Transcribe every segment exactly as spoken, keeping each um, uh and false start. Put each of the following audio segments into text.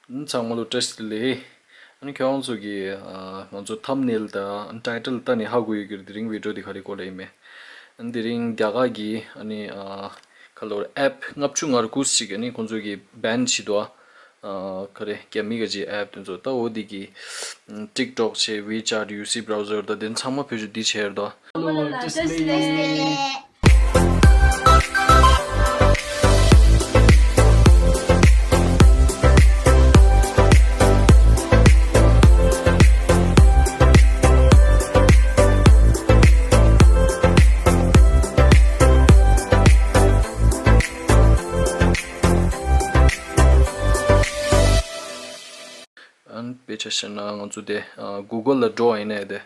ཚང་མ་ལ་བཀྲ་ཤིས་བདེ་ལེགས། ཨ་ནི་ཁྱེད་རང་ཚོ་གི་ཨ་ང་ཚོ་ཐམ་ནེལ་དང་ཊའི་ཊལ་ལྟ་ནས་ཧ་གོ་ཡོད་ཀྱི་རེད། དེ་རིང་བི་ཌི་ཡོ་དེ་ག་རེ་སྐོར་ལ་ཡིན་མིན། ཨ་ནི་དེ་རིང་རྒྱ་གར་གྱི་ཨ་ནི་ཨ་ག་ལོར་ཨེབ་ལྔ་བཅུ་ང་དགུ་ཞིག་ཨ་ནི་ཁོང་ཚོ་གི་བེན་བྱེད་འདུག་ཨ་ག་རེ་རྒྱ་མི་ག་ཅིག་ཨེབ་དེ་ཚོ་ད་འོ་དེ་གི་ཊིག་ཊོག་བྱས། ཝི་ཅེཊ། ཡུ་སི་བྷ་རའུ་ཟར་ད་དེ་ཚང་མ་བེད་སྤྱོད་འདི་བྱས་རེད་དོ། ཨན་དཔེ་ཆ་བཤད་ན་ང་ཚོ་དེ་ཨ་གུ་གལ་ལ་འགྲོ་བ་ཡིན་ནའི་དེ།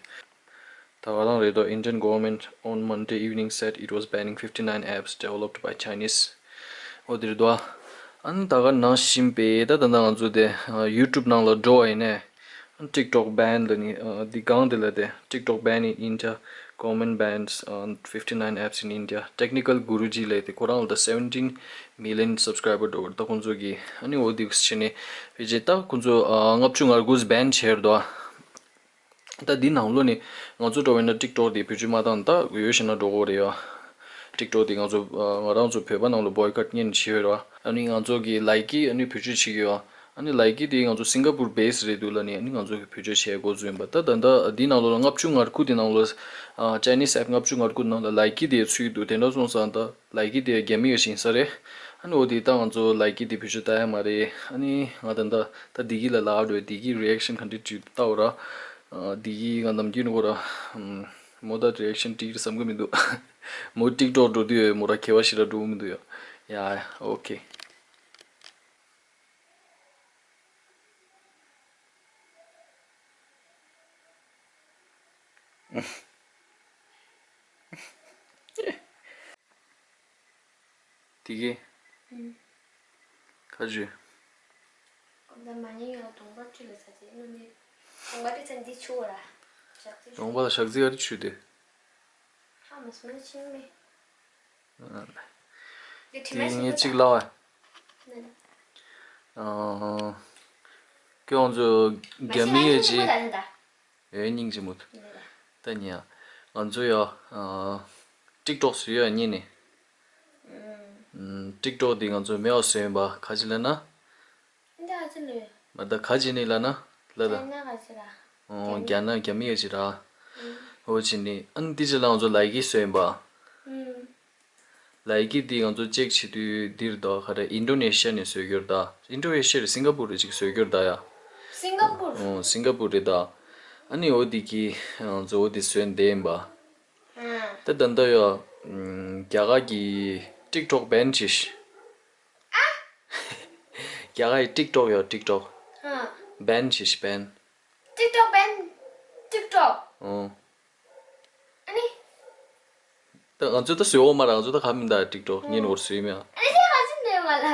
ད་ག་རང་རེད་དོ། Indian government on Monday evening said it was banning fifty-nine apps developed by Chinese. འོ་དེ་རེད་དོ། ཨ་ནི་ད་ག་ནང་བཞིན་པས་ད་ད་ལྟ་ང་ཚོ་དེ་ཡུ་ཊུབ་ནང་ལ་འགྲོ་བ་ཡིན་ནའི་ཊིག་ཊོག་བེན་ལ་ནི་འདི་སྒང་དེ་ལ་དེ། TikTok ban in India, government bans uh, fifty-nine apps in India, technical Guruji ལས་དེ་ཁོ་རང་ལ་ད་seventeen million subscriber འགྲོ་གི་རེད། ད་ཁོང་ཚོ་གི་ཨ་ནི་འོ་དེ་བྱས་ནས་ཕལ་ཆེར་ད་ཁོང་ཚོ་ལྔ་བཅུ་ང་དགུ་བེན་བྱས་རེད་དོ། ད་འདི་ནང་ལོགས་ནས་ང་ཚོ་འགྲོ་བས་ན་ཊིག་ཊོག་དེ་བེད་སྤྱོད་མ་བཏང་ད་ཡོད་ཤེ་ན་འགྲོ་གི་རེད་ཡ། ཊིག་ཊོག་དེ་ང་ཚོ་ང་རང་ཚོ་བོད་པ་ནང་ལ་བོའི་ཀཊ་ངན་བྱས་ཡོད་ར། ཨ་ནི་ང་ཚོ་གི་ལའི་ཀི་ཨ་ནི་བེད་སྤྱོད་བྱེད་ཀྱི་ཡོད། ཨ་ནི་ལའི་ཀི་དེ་ང་ཚོ་སིང་ག་པུར་བེས་རེད་འདུག་ལ་ནི་ཨ་ནི་ང་ཚོ་གི་བེད་སྤྱོད་བྱས་འགོ་བཙུགས་ཡིན་པ། ད་ད་ལྟ་འདི་ནང་ལོགས་ལ་ལྔ་བཅུ་ང་དགུ་དེ་ནང་ལོགས་ཅའི་ནིས་ཨེབ་ལྔ་བཅུ་ང་དགུ་ནང་ལ་ལའི་ཀི་དེ་ཚུད་འདུག་དེ་འདྲ་སོང་ཙང་ད་ལའི་ཀི་དེ་རྒྱ་མི་ཡོད་ཤིང་ས་རེད། ཨ་ནི་འོ་དེ་ད་ང་ཚོ་ལའི་ཀི་དེ་བེད་སྤྱོད་ལྟ་ཡ་མ་རེད། ཨ་ནི་ང་ད་ད་ད་དེ་གི་ལ་ལག་འགྲོ་དེ་གི་རི་ཨེག་ཤན་ག་འདྲ་བྱུང་ལྟ་བ་ར། དེ་གི་ང་ནམ་རྒྱུན་ནོ་ར་མོ་ད་རི་ཨེག་ཤན་ཊིག་རེད་བསམ་གི་མི་འདུག་མོ་ཊིག་ཊོག་འགྲོ་དུས་མོ་ར་ཁེ་བ་ཞིག་ར་འགྲོ་གི་མི་འདུག་ཡ། ཡ་ཨོ་ཁེ། དེ་གི་ཨུམ། ཁ་ཇུ། གོམ་ད་མ་ཉེ་ཡོད་གདོང་པ་བཀྲུས་ལ་ཚ་ཚེ་ནོ་ནི། གདོང་པ་བཀྲུས་ཚ་འདི་ཆུ་བོ་ར། ཞག་ཚི་གདོང་པ་ལ་ཞག་ཚི་ག་རེ་ཆུ་དེ། ཧ་མ་སོང་ན་ཆིང་མེ། དེ་ངས་གཅིག་ལབ་ཨ། ཁྱོད་ཚོ་རྒྱ་མི་ཡོད་ཅི། ཨེ་སྙིང་རྗེ་མོ། ད་ཉིན་ང་ཚོ་ཡ་ཊིག་ཊོག་བཟོས་ཡ་ཉིན་ནས། ཊིག་ཊོག་འདི་ང་ཚོ་མེད་པ་བཟོས་ཡིན་པ་ག་ཅི་ལབ་ན། མ་ད་ག་ཅི་ནས་ལབ་ན་ལབ་ད། ཨོ་རྒྱ་ནག་རྒྱ་མི་ཡོད་ཅི་ར། ཨོ་ཅི་ནི་ཨ་ནི་འདི་ཅི་ལ་ང་ཚོ་ལའི་ཀི་བཟོས་ཡིན་པ། ལའི་ཀི་འདི་ང་ཚོ་ཅེག་བྱེད་དུས་འདིར་དོ་ག་རེ་ཨིན་ཌོ་ནེ་ཤི་ཡ་ནས་བཟོས་རྒྱུར་ད། ཨིན་ཌོ་ནེ་ཤི་ཡ་རེད་སིང་ག་པུར་རེད་ཅིག་བཟོས་རྒྱུར་ད་ཡ། སིང་ག་པུར། ཨོ་སིང་ག་པུར་རེད་ད། ཨ་ནི་འོ་འདི་གི་ང་ཚོ་འོ་འདི་བཟོས་བསྡད་ཡིན་པ། ད་ད་ལྟ་ཡ་རྒྱ་གར་གྱི་ཊིག་ཊོག་བེན་བྱས་ཤག་རྒྱ་གར་གྱི་ཊིག་ཊོག་ཡ་ཊིག་ཊོག་བེན་བྱས་ཤག་བེན། ཊིག་ཊོག་བེན། ཊིག་ཊོག་ཨོ། ཨ་ནི། ད་ང་ཚོ་ད་བཟོས་འོ་མ་ར་ང་ཚོ་ད་ག་མིན་ད་ཊིག་ཊོག་ངས་ནོར་བཟོས་མེད་ཨ། ཨ་ནི་ཁ་ཅིག་ནས་མ་ལ།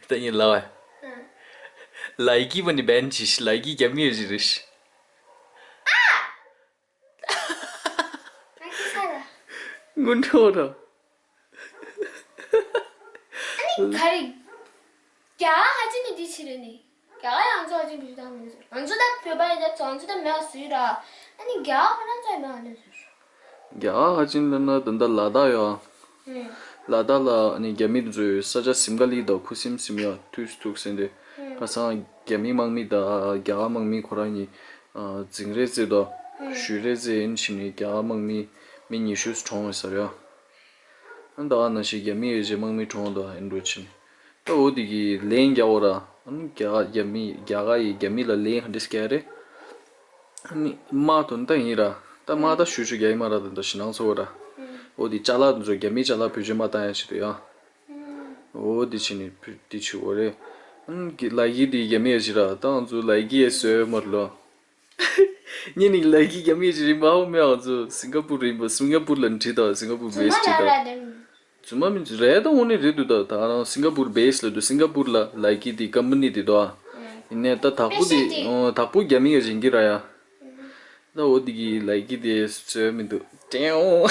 ད་ངས་ལབ་བས། ལའི་ཀི་བ་ནི་བེན་ཅིས་ལའི་ཀི་རྒྱབ་ངེས་ཅི་རེད། ཨ། ང་ཁྱི་ས་ར། སྔོན་འགྲོ་ར། ཨ་ནི་ག་རེ། རྒྱ་གར་ཧ་ཅི་ནི་འདི་ཕྱི་རེད་ནི། རྒྱ་གར་ཡང་ཚོ་ཧ་ཅི་འདི་ཕྱི་དང་མི་ཚོ་ང་ཚོ་ད་བོད་པ་ཡི་ད་ཚོ་ང་ཚོ་ད་མེད་པ་སུ་ཡི་ར། ཨ་ནི་རྒྱ་གར་ཁོ་རང་ཚོ་ཡི་མེད་པ་ནི་སུ། རྒྱ་གར་ཧ་ཅི་ལ་ན་ད་ད་ལ་དྭགས་ཡོད། ཨ་ལ་དྭགས་ལ་ཨ་ནི་རྒྱ་མི་འདི་ཚོས་ས་ཆ་ཟིམ་ག་ལི་དང་ཁུ་སིམ་སིམ་ཡ་ཐུག་ཐུག་ཟེར་འདི། ཁ་སང་རྒྱ་མི་དམག་མི་དང་རྒྱ་གར་དམག་མི་ཁོ་རང་གཉིས་འཛིང་རེས་རྩེ་དང་ཞུ་རེས་རྩེ་ཡིན་ཕྱིན་ནས་རྒྱ་གར་དམག་མི་མི་ཉི་ཤུ་གྲོངས་ཡོད་ས་རེད། ཨ་ད་ག་ནང་བཞིན་རྒྱ་མི་ཡོད་ཅེས་དམག་མི་གྲོངས་དང་ཨིན་འགྲོ་ཕྱིན། ད་འོ་དེ་གི་ལན་རྒྱག་འོ་ར། ཨ་ནི་རྒྱ་གར་རྒྱ་མི་རྒྱ་གར་ཡིས་རྒྱ་མི་ལ་ལན་ག་འདྲས་རྒྱག་རེད། ཨ་ནི་དམག་དོན་ད་ཡིན་ར། ད་དམག་ད་ཞུ་ཞུ་རྒྱག་ཡིན་མ་ར། ད་ད་ཞི་ནང་ཚོ་བ་ར། འོ་དེ་ཅ་ལག་དེ་ཚོ་རྒྱ་མིའི་ཅ་ལག་བེད་སྤྱོད་མ་བཏང་ཡ་ཆེད་དུ་ཡ། འོ་དེ་ཕྱིན་ནས་བུ་དེ་ཆུ་བོ་རེད། ཨ་ནི་གི་ལའི་ཀི་དེ་རྒྱ་མི་ཡ་ཞིག་ར། ད་ང་ཚོ་ལའི་ཀི་ཡ་བཟོས་མ་ར་ལོ། ཉིན་ནིང་ལའི་ཀི་རྒྱ་མི་ཡ་ཞིག་རིང་པ་ཧོ་མེ་ང་ཚོ་སིང་ག་པུར་རིང་པ་སིང་ག་པུར་ལ་འཁྲིད་དང་སིང་ག་པུར་བེས་འཁྲིད་དང་། རྫུན་མ་མིན་རེད་ད། དངོས་གནས་རེད་འདུག་ད་ད་རང་སིང་ག་པུར་བེས་ལ་འདུག་སིང་ག་པུར་ལ་ལའི་ཀི་དེ་ཀམ་པ་ནི་དེ་འདུག་ཨ། ཡིན་ནའི་ད་དྭགས་པོ་དེ་དྭགས་པོ་རྒྱ་མི་ཡ་རིང་གི་ར་ཡ། ད་འོ་དེ་གི་ལའི་ཀི་དེ་བཟོས་མི་འདུག་ཀྲེའོ།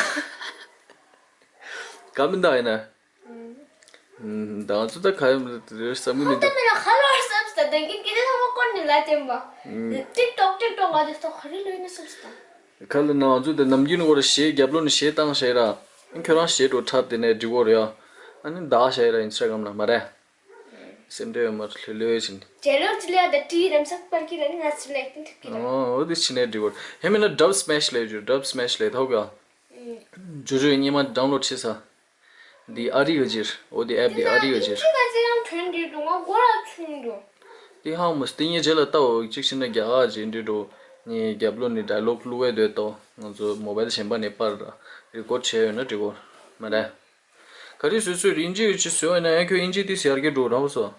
ག་མི་འདུག་ཡིན་ན། ད་ང་ཚོ་ད་ག་ཡོད་མི་འདུག་རེད་བསམ་གི་མི་འདུག་ད་མི་ན་ཁ་ལོ་བསམ་སྟེ། ད་གིན་སྐད་ཆ་ཚང་མ་བསྐོར་ནས་ལ་བསྟན་པ། ཨུམ། ཊིག་ཊོག་ཊིག་ཊོག་ལ་དེ་ཚོ་ག་རེ་ལོས་ནི་སོབ་སོབ་དང་། ཁ་ལ་ན་ང་ཚོ་དེ་ནམ་རྒྱུན་བར་གཞས་རྒྱབ་ལོ་ནས་གཞས་བཏང་བྱས་ར། ཁྱོད་རང་གཞས་འགྲོ་འཁྲབ་དེ་ནས་འགྲིག་གོ་རེད་ཡ། ཨ་ནི་བདག་བྱས་ར་ཨིན་སི་ཊ་གྷ་རམ་ལ་མ་རེད། སེམས་ཁྲལ་ཡོད་མ་རེད་ལྷོད་ལྷོད་བྱིན། ཇེ་ལོ་ཅི་ལ་ད་ཏི་རམ་སག་པར་གི་ར་ནི་ང་ཚོ་ལེགས་ཏིན་ཐུབ་ཀི་ར། ཨོ་འོ་དེ་ཕྱི་ནས་འགྲིག་གོ་ཧེ་མིན་ན་ཌབ་སི་མེཤ་ལས་བརྗོད་ཌབ་སི་མེཤ་ལས་ཐོག་ག་ཇོ་ཇོ་ཉི་མ་ཌའུན་ལོཌ་བྱེད་ས། འདི་ཨ་རི་ག་ཇིར། འོ་འདི་ཨེབ་འདི་ཨ་རི་ག་ཇིར། ཅི་ག་ཅི་ཡང་ཐོན་འདི་འདུག་ང་མགོ་ལ་ཚུན་འདུག་དེ་ཧང་མོ་སྟེ་ངའི་རྗེས་ལ་ལྟ་འོ་གཅིག་ཕྱིན་ན་རྒྱ་གར་ཇི་འདྲི་འགྲོ། ངའི་རྒྱབ་ལོ་ནི་ཌའི་ལོག་བླུག་བས་སྡོད་དོ། ང་ཚོ་མོ་བལ་གཞན་པ་ནས་པར་རེ་ཀོཌ་བྱས་ཡོད་ན་འགྲིག་གོ་མ་རེད། ག་རེ་བཟོས་བཟོས་རིན་ཅི་ཡོད་ཅི་བཟོས་ཡོད་ན་ཡང་ཁྱོད་ཨིན་ཇི་དེ་ཟེར་གི་འགྲོ་ར་བ་སོ།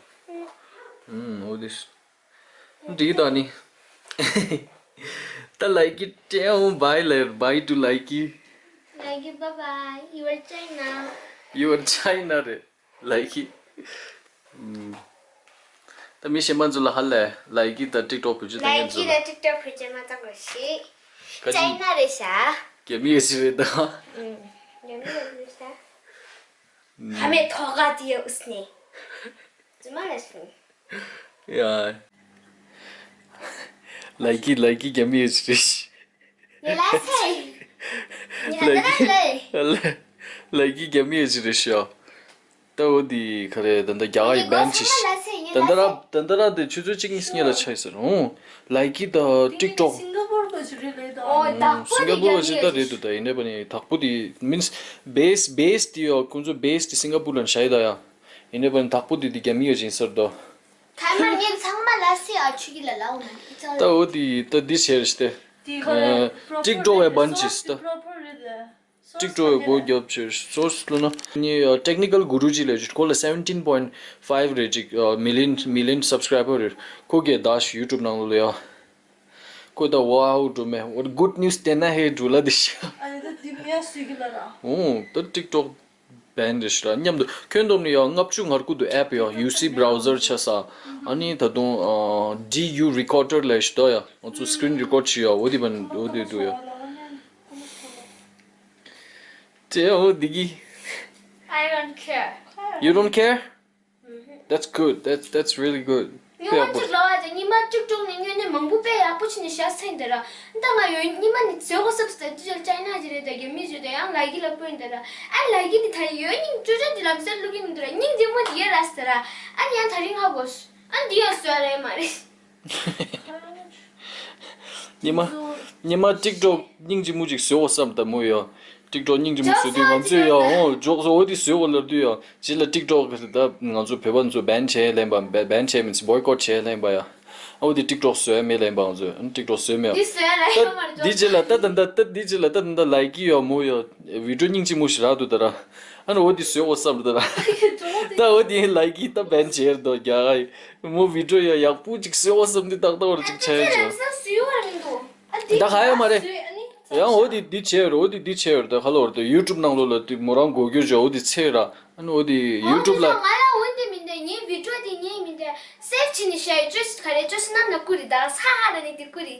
ཨུམ་འོ་དེ། འགྲིག་ད་ནི། ད་ལའི་ཀི་ཏྲེའོ་བའི་ལེར་བའི་ཏུ་ལའི་ཀི། Like it, bye bye. You are China. You are China རེད། ལའི་ཀི། ཨུམ། ད་མི་གཞན་པ་ཚོ་ལ་ཧ་ལས་ལའི་ཀི་ད་ཊིག་ཊོག་བེད་སྤྱོད་བཏང་མཁན་ཚོ་ལ། ལའི་ཀི་ད་ཊིག་ཊོག་བེད་སྤྱོད་མ་བཏང་རོགས་ཞེས། ཀ་ཅི། ཅའི་ན་རེད་ཤག་རྒྱ་མི་ཡོད་ཞིག་རེད་ད། ཨུམ། རྒྱ་མི་ཡོད་ཞིག་རེད་ཤག་ཨུམ། ཧ་མེ་ཐོག་ག་དེ་ཡོད་ཨུས་ནེ། ཙི་མ་ལ་ཤུ། ཡ། ལའི་ཀི་ལའི་ཀི་རྒྱ་མི་ཡོད་ཞིག་རེད་ཤག་ཉེ་ལ་སེ། ཉེ་ལ་ལའི་ཀི་སེ། ལའི་ཀི་རྒྱ་མི་ཡོད་ཞིག་རེད་ཤག་ད་འོ་དེ་ག་རེ་ད་ལྟ་རྒྱ་གར་གྱི་བན་ཆི་ཞིག་ད་ལྟ་ར་ད་ལྟ་ར་དེ་ཆུ་ཚོད་གཅིག་གཉིས་སྔོན་ལ་ཆགས་ཟེར། ཨོ་ལའི་ཀི་ད་ཊིག་ཊོག་སིང་ག་པོར་ག་ཞིག་རེད་ལེ་ད། ཨོ་དྭགས་པོ་སིང་ག་པོར་ག་ཞིག་ད་རེད་འདུག་ད་ཡིན་ནའི་པ་ནི་དྭགས་པོ་དེ་མིན་སི་བེ་སི་བེ་སི་དེ་ཡོ་ཁོང་ཚོ་བེ་སི་དེ་སིང་ག་པོར་ལ་ཤ་ཡི་ད་ཡ། ཡིན་ནའི་པ་ནི་དྭགས་པོ་དེ་དེ་རྒྱ་མི་ཡོད་ཅིང་ཟེར་དོ། ཐ་མ་ངས་ཚང་མ་ལ་སི་ཨ་ཆུ་གི་ལ་ལའོ་ན་ད་འོ་དེ་ད་འདི་བྱས་རེད་ཤི་སྟེ། དེ་ག་རེད། ཊིག་ཊོག་བའི་བན་ཆི་ཞིག་ད། ཊིག་ཊོག་གི་སྒོ་རྒྱབ་ཕྱིར་སོ་སོ་ལ་ན་ནི་ཊེག་ནི་ཀལ་གུ་རུ་ཇི་ལས་ཁོ་ལ་seventeen point five རེད་ཅིག་million million subscriber རེད། ཁོ་གིས་ད་ཡུ་ཊུབ་ནང་ལོ་ལ་ཡ། ཁོ་ད་ཝའོ་འགྲོ་མེད་འོ་གུཌ་ནིའུ་སི་དེ་ན་ཧེ་འགྲོ་ལ་དེ་ཤ། ཨ་ནི་ད་དེ་མེད་སུ་གི་ལ་ར། ཨོ་ད་ཊིག་ཊོག་བན་རེད་ཤི་ར་མཉམ་དུ་ཁྱོན་བསྡོམས་ནི་ཡ་ལྔ་བཅུ་ང་དགུ་འདུག་ཨེབ་ཡ་ཡུ་སི་བྷ་རའུ་ཟར་ཆ་ས། ཨ་ནི་ད་དུང་ཌི་ཡུ་རི་ཀོར་ཌར་ལས་ཤི་ད་ཡ་ང་ཚོ་སི་ཀི་རིན་རི་ཀོར་ཌ་བྱེད་ཡ་འོ་དེ་བན་འོ་དེ་འདུག་ཡ། ཅེ་ཨོ་དེ་གི I don't care. You don't care? That's good. That's that's really good. ཉི་མ་གཅིག་ལོ་བ་དང་ཉི་མ་གཅིག་གྲོགས་ནས་ཉོས་ནས་མང་པོ་དཔེ་ཡག་པོ་བྱས་ནས་བཞག་ཚར་ཡིན་ད་ར། ད་ང་ཡོད་ཉི་མ་ནི་བཟོས་གོ་སབ་སི་ད་ཅི་ཅོ་ཅའི་ན་ཅི་རེད་ད་རྒྱ་མི་ཅོ་ད་ཡང་ལའི་ཀི་ལ་སྤོས་ཡིན་ད་ར། ཨ་ལའི་ཀི་ནི་ད་ཡོད་སྙིང་ཅོ་ཅོ་འདི་ལམ་སེར་བླུག་གི་མི་འདུག་ར་སྙིང་རྗེ་མོ་འདི་ཡོད་ར་སི་ད་ར། ཨ་ནི་ཡང་ད་རིང་ཧ་གོ་སོང་། ཨ་འདི་ཡང་བཟོས་ར་ཡོད་མ་རེད། ཉི་མ། ཉི་མ་ཊིག་ཊོག་སྙིང་རྗེ་མོ་ཅིག་བཟོས་འོ་བསམ་ད་མོ་ཡ། ཊིག་ཊོག་སྙིང་རྗེ་མོ་བཟོས་དུས་ང་ཚོས་ཡ་འོ་འཇོག་སོ་འོ་དེ་བཟོས་འོ་ལབ་དུས་ཡ་རྗེས་ལ་ཊིག་ཊོག་གི་ད་ང་ཚོ་བོད་པ་ཚོ་བན་བྱས་ལེན་པ་བན་བྱས་མིན་བོའི་ཀོཊ་བྱས་ལེན་པ་ཡ། འོ་དེ་ཊིག་ཊོག་བཟོས་མེད་ལེན་པ་ང་ཚོས་ཨ་ཊིག་ཊོག་བཟོས་མེད། འདི་བཟོས་ལ་ད་ཡོད་མ་རེད་འདི་རྗེས་ལ་ད་ད་ད་ད་འདི་རྗེས་ལ་ད་ད་ད་ལའི་ཀི་ཡ་མོ་ཡ་བི་ཌིའོ་སྙིང་རྗེ་མོ་ཞིག་རག་འདུག་ད་ར། ཨ་ནི་འོ་དེ་བཟོས་འོ་བསམ་ད་ར། ད་འོ་དེ་ལའི་ཀི་ད་བན་བྱས་ར་དོ་རྒྱ་ག་ཡི། མོ་བི་ཌིའོ་ཡ་ཡག་པོ་ཅིག་བཟོས་འོ་བསམ་འདི་ཏག་ཏག་བར་ཅིག་ཆ་ཡོད་ཅོ། ད་ག་ཡོད་མ་རེད། ཡང་འོ་དེ་འདི་བྱས་ར་འོ་དེ་འདི་བྱས་ར་ད་ག་ལོར་ད་ཡུ་ཊུབ་ནང་ལོ་ལ་དེ་མོ་རང་མགོ་སྒྱུར་བྱས་འོ་དེ་ཚེ་ར་ཨ་ནི་འོ་དེ་ཡུ་ཊུབ་ལ། ང་ལ་འོ་དེ་མི་འདུག་ངའི་བི་ཌིའོ་དེ་ངའི་མི་འདུག་སེབ་བྱས་ནས་བཞག་ཡོད་ཅོ་ག་རེ་ཅོ་སི་ནམ་ན་ཀུ་རེ་ད་ས་ཧ་ར་ནི་དེ་ཀུ་རེ།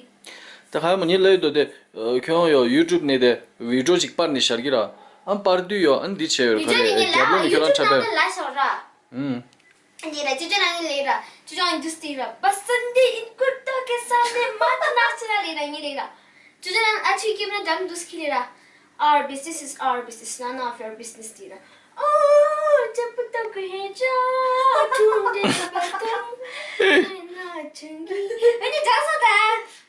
ད་ག་ཡོད་མ་ངའི་ལ་ཡོད་དོ་དེ་ཁྱོད་ཡོ་ཡུ་ཊུབ་ནས་དེ་བི་ཌིའོ་ཅིག་པར་ནས་བཞག་གི་ར་ཨ་པར་དུས་ཡོ་ཨ་ནི་འདི་བྱས་ཡོད་ར་ག་རེ་རྒྱབ་ལོགས་ནས་ཁྱོད་རང་འཁྲབ་པས། ཨུམ། ལས་ར་ཅོ་ཅོ་རང་ལས་ར། ཅོ་ཅོ་ཨིན་དུ་སྟི་ར། པ་སན་དི་ཨིན་ཀུར་ཏོ་ཀེ་སཱ་ནེ་མ་ཏི་ན་ཅི་ར་ལས་ར་ཉི་ལས་ར། ཅོ་ཅོ་རང་ཨ་ཆུ་ཀེམ་ར་འགྲམ་དུ་སྐྱིད་ལས་ར། Our business is our business, none of your business དི་ར། ཨོ་ཅ་པུ་ཏོ་ཀུ་ཧེ་ཅ་ཨ་ཐུང་ཏེ་ཅ་པ་ཏོ། ཨ་ནི་ཅང་སོ་ད།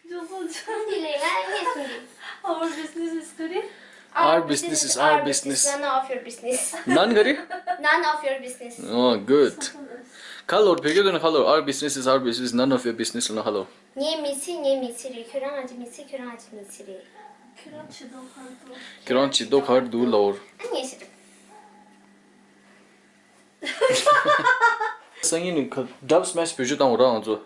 ཅང་སོ་ཅང་དི་ལས་ར་ཉེ་སུ་དི། Our business is good. Our business is our business. None of your business. None ག་རེ། None of your business. Oh, good. ཁ་ལོར་བོད་སྐད་དུ་ན་ཁ་ལོར། Our business is our business, none of your business ལ་ན་ཁ་ལོར། ངའི་མི་ཚེ་ངའི་མི་ཚེ་རེད། ཁྱོད་རང་ང་ཅི་མི་ཚེ་ཁྱོད་རང་ང་ཅི་མི་ཚེ་རེད། ཁྱོད་རང་བྱེད་དོ་གར་འདུག་ཁྱོད་རང་བྱེད་དོ་གར་འདུག་ལའོར། ཨ་ངས་ཤེས། སང་ཉིན་ནི་ཁ་ཌབ་སི་མེཤ་བེད་སྤྱོད་བཏང་བ་རང་ང་ཚོ།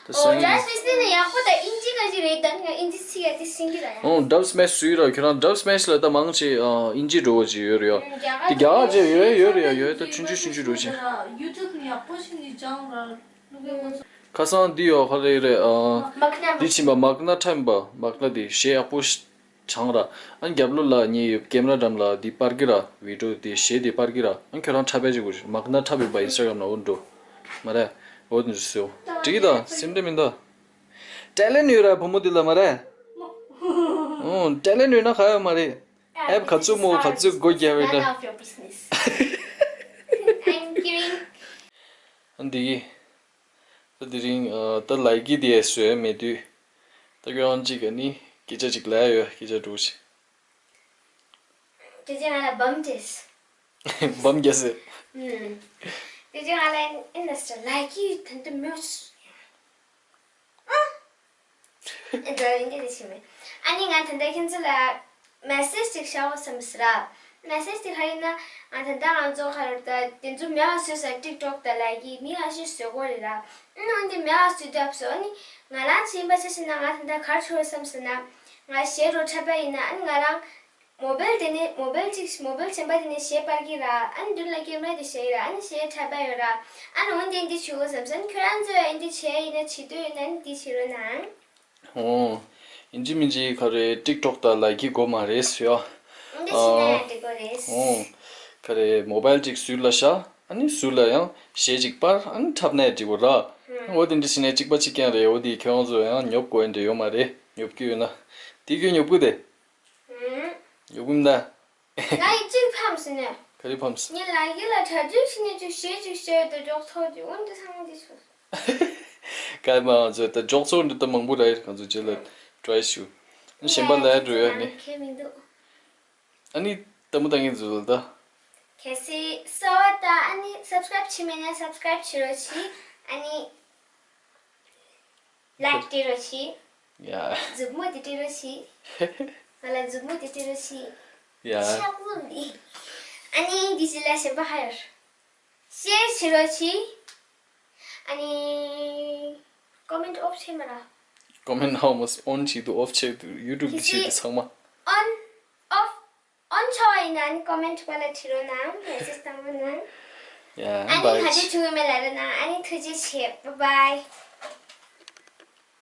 ད་སང་ཉིན་ཨོ་ཌབ་སི་མེཤ་ནི་ཡག་པོ་ད་ཨིན་ཇི་ག་ཅི་རེད། ད་ནི་ཨིན་ཇི་ཚིག་ཡ་དེ་སིང་གི་ར་ཡ། ཨོ་ཌབ་སི་མེཤ་སུ་ཡི་ར། ཁྱོད་རང་ཌབ་སི་མེཤ་ལ་ད་མང་ཆེ་ཨིན་ཇི་འགྲོ་བ་ཅིག་ཡོད་རེད་ཡ། དེ་རྒྱ་གར་ཅིག་ཡོད་ཡོད་རེད་ཡ། ཡོད་ད་ཆུང་ཆུང་ཆུང་ཆུང་འགྲོ་ཅིག་ཡུ་ཊུབ་ནི་ཡག་པོ་ཞིག་ནི་སྦྱང་ར། ཁ་སང་འདི་ཡོད་ཁ་རེ་རེ་ཨ། མག་ན་འདི་ཕྱིན་པ་མག་ན་ཁྲམ་པ་མག་ན་འདི་གཞས་ཡག་པོ་ཞིག་སྦྱང་ར། ཨ་རྒྱབ་ལོགས་ལ་ངའི་ཀེམ་ར་འགྲམ་ལ་འདི་པར་གི་ར་བི་ཌིའོ་འདི་གཞས་འདི་པར་གི་ར། ཨ་ཁྱོད་རང་འཁྲབ་པའི་ཅིག་གོ་མག་ན་འཁྲབ་པའི་པ་ཨིན་སི་ཊ་གྷ་རམ་ན་འོ་འགྲོ་མ་རེད། འོ་དེ་ཚོ་ཟེར། འགྲིག་གི་འདུག་སེམས་ཁྲལ་མི་འདུག་ཊེ་ལེན་ཡོད་ར་བུ་མོ་འདི་ལ་མ་རེད། ཨོ་ཊེ་ལེན་ཡོད་ན་ག་ཡོད་མ་རེད། ཨེབ་ག་ཚོད་མོ་ག་ཚོད་སྒོ་རྒྱག་པའི་འདྲ། None of your business. I'm giving. ཨ་འདི་གི་ད་དེ་རིང་ཨ་ད་ལའི་ཀི་དེ་བཟོས་མེད་དུས། ད་ཁྱོད་རང་གཅིག་ག་ནི་སྐད་ཆ་གཅིག་ལབ་ཡོད། སྐད་ཆ་འགྲོ་ཞིག་དེ་རྗེས་ང་ལ་བམ་བྱས། བམ་རྒྱག་ཟེར། ཨུམ། དེ་རྗེས་ང་ལ་ཨིན་སི་ཊ་ལའི་ཀི་ད་འདི་མོ། ཨ། ཨེ་འདྲ་ཡིན་གྱི་རེད་ཤི་མེད། ཨ་ནི་ང་ད་ལྟ་ཁྱེད་ཚོ་ལ་མེ་སེཇ་ཅིག་བཞག་དགོས་བསམ་ཟེར་ར། མེ་སེཇ་དེ་ག་རེ་ཡིན་ན། ང་ད་ལྟ་ང་ཚོ་ག་རེ་ད་དེ་ཚོ་མེད་པ་བཟོས་ས་ཊིག་ཊོག་དང་ལའི་ཀི་མི་ཁ་ཤས་བཟོ་གི་རེད་ར། ཨ་ནི་འོན་ཏེ་མེད་པ་བཟོས་བསྡད་སོང་། ཨ་ནི་ང་རང་ཅིག་ཡིན་པ་ཆ་བཞག་ན་ང་ད་ལྟ་ག་རེ་བྱེད་དགོས་བསམ་ཟེར་ན། ང་གཞས་རོ་འཁྲབ་པ་ཡིན་ན། ཨ་ནི་ང་རང་མོ་བེལ་དེ་ནས་མོ་བེལ་གཅིག་མོ་བེལ་གཞན་པ་དེ་ནས་གཞས་སྤར་གྱི་ར། ཨ་ནི་མདུན་ལ་ཀེམ་ར་དེ་བཞག་གི་ར། ཨ་ནི་གཞས་འཁྲབ་པ་ཡོད་ར། ཨ་ནི་འོན་ཏེ་འདི་བྱེད་དགོས་བསམ་སོང་། ཁྱོད་རང་ཚོས་ཨ་ནི་འདི་བྱས་ཡིན་ན། བྱེད་འདོད་ཡོད་ན་ཨ་ནི་འདི་བྱེད་རོགས་གནང་། ཨོ། ཡིན་གཅིག་མིན་གཅིག་ག་རེ་ཊིག་ཊོག་དང་ལའི་ཀི་དགོས་མ་རེད་ཟེར་ཡ། འདི་བྱེད་ན་ཡང་འགྲིག་གི་རེད། ཨོ། ག་རེ་མོ་བེལ་གཅིག་ཟུར་ལ་བཞག་ཨ་ནི་ཟུར་ལ་ཡང་གཞས་གཅིག་སྤར། ཨ་ནི་འཁྲབ་ན་ཡང་འགྲིག་གི་ར། ཨོ་དེ་འདྲ་བྱས་ན་གཅིག་པ་གཅིག་རྐྱང་རེད། འོ་དེ་ཁྱེད་རང་ཚོ་ཡང་ཉོབ་དགོས་འདྲ་ཡོད་མ་རེད། ཉོབ་ཀྱི་ཡོད་ན། དེ་ཁྱོད་ཉོབ་གི་དེ། ཨུམ། ཉོབ་གི་མིན་ད། ང་ཡི་གཅིག་ཕམ་སོང་ནས། ག་རེ་ཕམ་སོང་། ངས་ལའི་ཀི་ལ་གྲ་སྒྲིག་བྱས་ནས་ཅིག་གཞས་ཅིག་བཤད་དེ་འཇོག་ཚོགས་ཀྱི། འོན་ཏེ་ཚང་མ་འདི་སོང་། ག་མ་ང་ཚོས་ད་འཇོག་ཚོགས་འདི་ད་མང་པོ་རེད། ང་ཚོ་རྗེས་ལ་ཊི་རའི་ཞུ། གཞན་པ་ལ་འགྲོ་ཡ་ནི། ཁྱད་མི་འདུག་ཨ་ནི་ལྟད་མོ་ལྟ་མཁན་ཚོ་ལ་ད། གལ་སྲིད་གསར་པ་ད་ཨ་ནི་སབ་སི་ཀ་རེབ་བྱས་མེད་ན་སབ་སི་ཀ་རེབ་བྱེད་རོགས་གྱིས། ཨ་ནི་ལའིཀ་སྤྲད་རོགས་གྱིས། ཡ། མཛུབ་མོ་དེ་སྤྲད་རོགས་གྱིས། ང་ལ་མཛུབ་མོ་དེ་སྤྲད་རོགས་གྱིས། ཡ། ཆག་ལུགས་འདི། ཨ་ནི་འདི་ཞིག་ལ་གཞན་པ་ཧ་ཡོར། ཤེར་བྱེད་རོགས་གྱིས། ཨ་ནི་ཀོ་མེན་ཊི་ཨོཕ་བྱེད་མ་ར། ཀོ་མེན་ཊི་ཧོ་མོ་ཨོན་བྱེད་དུ་ཨོཕ་བྱེད་དུ་ཡུ་ཊུབ་གི་བྱེད་དུ་ཚང་མ། ཨོན་ཨོཕ་ཨོན་ཆོག་ཡིན་ན་ཨ་ནི་ཀོ་མེན་ཊི་པ་ལ་བྲིས་རོགས་གནང་། མེ་སེཇ་བཏང་རོགས་གནང་། ཡ། ཨ་ནི་བའི། ག་ཚོད་བྱུང་ཡོད་མེད་ལབ་རོགས་གནང་། ཨ་ནི་ཐུགས་རྗེ་ཆེ། བྷའི་བྷའི།